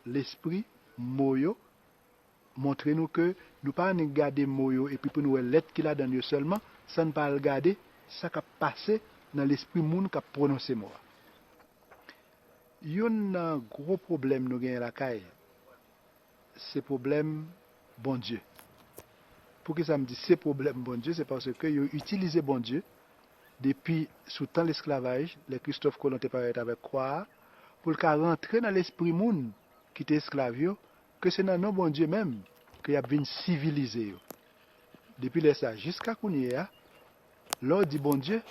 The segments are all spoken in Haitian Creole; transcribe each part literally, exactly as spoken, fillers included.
lespri mo yo, montre nou ke nou pa annik gade mo yo epi pou nou wè lèt ki ladan yo sèlman, san n pa al gade sa k ap pase nan lespri moun k ap pwononse mo a. Youn nan gwo pwoblèm nou genyen lakay, se pwoblèm Bondye. Poukisa m di se pwoblèm Bondye? Se paske yo itilize Bondye depi sou tan lesklavaj, lè Kristòf Kolon te parèt avèk kwa a, pou l ka rantre nan lespri moun ki te esklav yo, ke se nan non Bondye menm ke y ap vin sivilize yo. Depi lè sa a jiska kounye a, lè w di Bondye,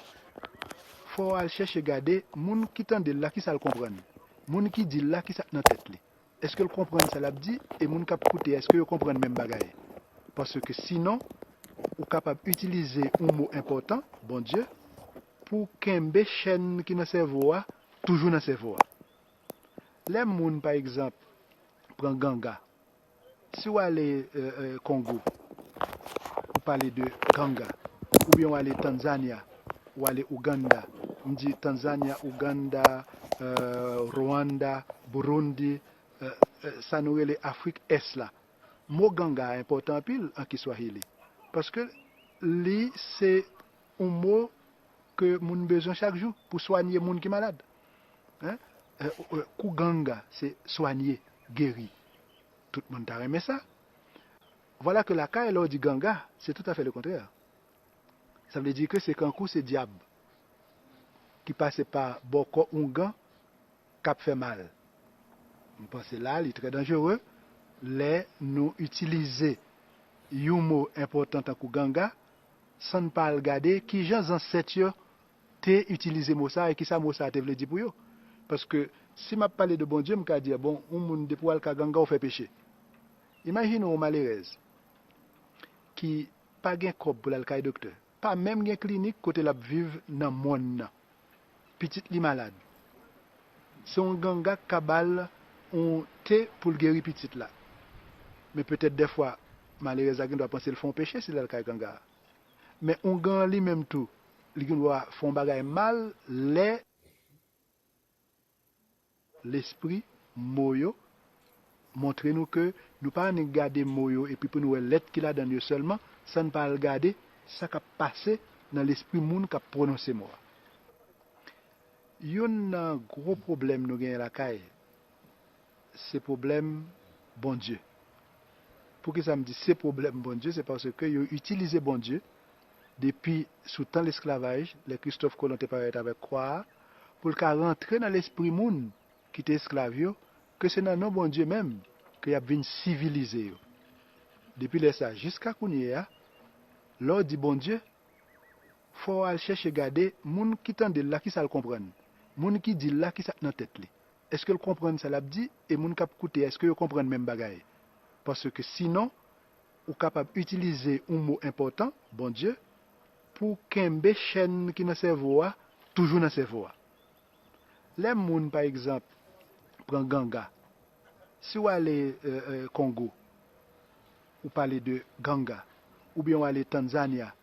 fò w al chèche gade moun ki tande l la, kisa l konprann. Moun ki di l la, kisa k nan tèt li. Èske l konprann sa l ap di? E moun k ap koute, èske yo konprann menm bagay? Paske sinon, ou kapab itilize yon mo enpòtan, Bondye, pou kenbe chèn ki nan sèvo a toujou nan sèvo a. Lè moun, pa egzanp, pran ganga, si w ale, e, e, Kongo, ou pale de ganga, oubyen w ale Tanzanya, w ale Ouganda, m di Tanzanya, Ouganda, e, Rwanda, Burundi, e, e, sa nou rele Afrik Ès la. Mo ganga a enpòtan anpil an Kiswahili, paske li se yon mo ke moun bezwen chak jou pou swanye moun ki malad. Hein? E, e, kuganga, se swanye, geri. Tout moun ta renmen sa. Vwala ke lakay, lè w di ganga, se toutafè lekontrè. Sa vle di ke se kankou se dyab ki pase pa bò kò oungan k ap fè mal. M panse la, li trè danjere lè nou itilize yon mo enpòtan tankou ganga, san n pa al gade kijan zansèt yo te itilize mo sa a e kisa mo sa a te vle di pou yo. Paske si m ap pale de Bondye, m ka di, bon, yon moun depi w al ka ganga, w fè peche. Imajine yon malerèz ki pa gen kòb pou l al kay doktè, pa menm gen klinik kote l ap viv nan mòn nan. Pitit li malad. Se yon ganga k ka ba l yon te pou l geri pitit la. Men petèt dèfwa, malerèz la gendwa panse l fè yon peche si l al kay ganga a. Men oungan an li menm tou, li gendwa fè yon bagay mal lè lespri mo yo montre nou ke nou pa annik gade mo yo epi pou nou wè lèt ki ladan yo sèlman, san n pa al gade sa k ap pase nan lespri moun k ap pwononse mo a. Youn nan gwo pwoblèm nou genyen lakay, se pwoblèm Bondye. Poukisa m di se pwoblèm Bondye? Se paske yo itilize Bondye depi sou tan lesklavaj, lè Kristòf Kolon te parèt avèk kwa a, pou l ka rantre nan lespri moun ki te esklav yo, ke se nan non Bondye menm ke y ap vin sivilize yo. Depi lè sa a jiska kounye a, lè w di Bondye, fò w al chèche gade moun ki tande l la, kisa l konprann. Moun ki di l la, kisa k nan tèt li. Èske l konprann sa l ap di? E moun k ap koute, èske yo konprann menm bagay? Paske sinon, ou kapab itilize yon mo enpòtan, Bondye, pou kenbe chèn ki nan sèvo a toujou nan sèvo a. Lè moun, pa egzanp, pran ganga, si w ale, e, e, Kongo, ou pale de ganga, oubyen w ale Tanzanya,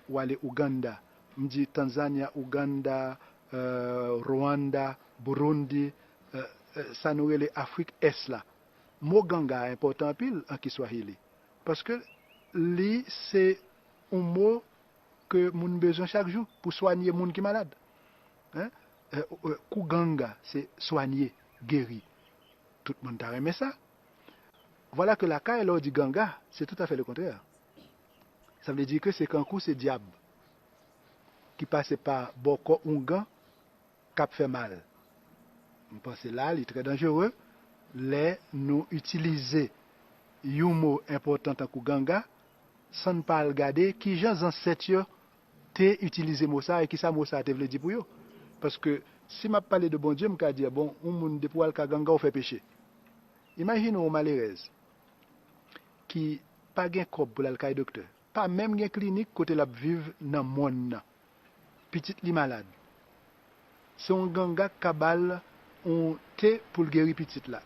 w ale Ouganda, m di Tanzanya, Ouganda, e, Rwanda, Burundi, e, e, sa nou rele Afrik Ès la. Mo ganga a enpòtan anpil an Kiswahili, paske li se yon mo ke moun bezwen chak jou pou swanye moun ki malad. Hein? E, e, kuganga, se swanye, geri. Tout moun ta renmen sa. Vwala ke lakay, lè w di ganga, se toutafè lekontrè. Sa vle di ke se kankou se dyab ki pase pa bò kò oungan k ap fè mal. M panse la, li trè danjere lè nou itilize yon mo enpòtan tankou ganga, san n pa al gade kijan zansèt yo te itilize mo sa a e kisa mo sa a te vle di pou yo. Paske si m ap pale de Bondye, m ka di, bon, yon moun depi w al ka ganga, w fè peche. Imajine yon malerèz ki pa gen kòb pou l al kay doktè, pa menm gen klinik kote l ap viv nan mòn nan. Pitit li malad. Se yon ganga k ka ba l yon te pou l geri pitit la.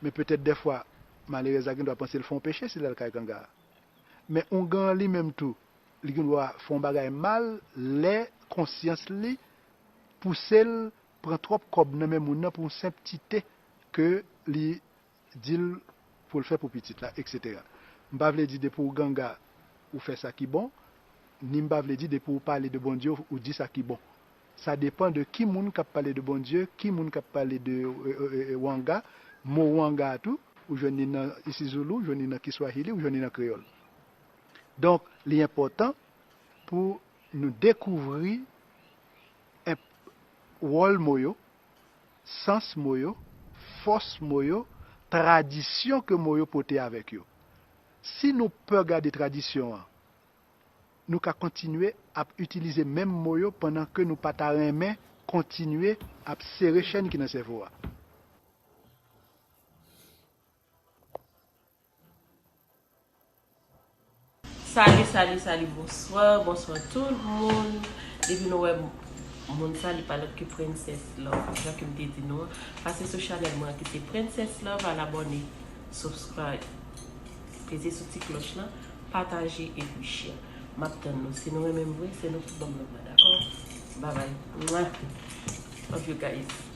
Men petèt dèfwa, malerèz la gendwa panse l fè yon peche si l al kay ganga a. Men oungan an li menm tou, li gendwa fè yon bagay mal lè konsyans li pouse l pran twòp kòb nan men moun nan pou yon senp ti te ke li di l pou l fè pou pitit la, etsetera. M pa vle di depi w ganga, ou fè sa ki bon, ni m pa vle di depi w pale de Bondye, ou di sa ki bon. Sa depann de ki moun k ap pale de Bondye, ki moun k ap pale de e, e, e, wanga. Mo wanga a tou, ou jwenn li nan isizoulou, ou jwenn li nan kiswahili, ou jwenn li nan kreyòl. Donk, li enpòtan pou nou dekouvri wòl mo yo, sans mo yo, fòs mo yo, tradisyon ke mo yo pote avèk yo. Si nou pè gade tradisyon an, nou ka kontinye ap itilize menm mo yo pandan ke nou pa ta renmen kontinye ap sere chèn ki nan sèvo a. Salut, salut, salut, bonsoir, bonsoir tout moun. Depi nou wè moun sa, li pa lòt ke Princess Love. Jan ke m te di nou an, pase sou chanèl mwen ki se Princess Love, al abòne, subscribe, peze sou ti klòch lan, pataje epi share. M ap tann nou. Si nou renmen m vre, se nou ki ban m love la, dakò? Babay. Mwah. Love you guys.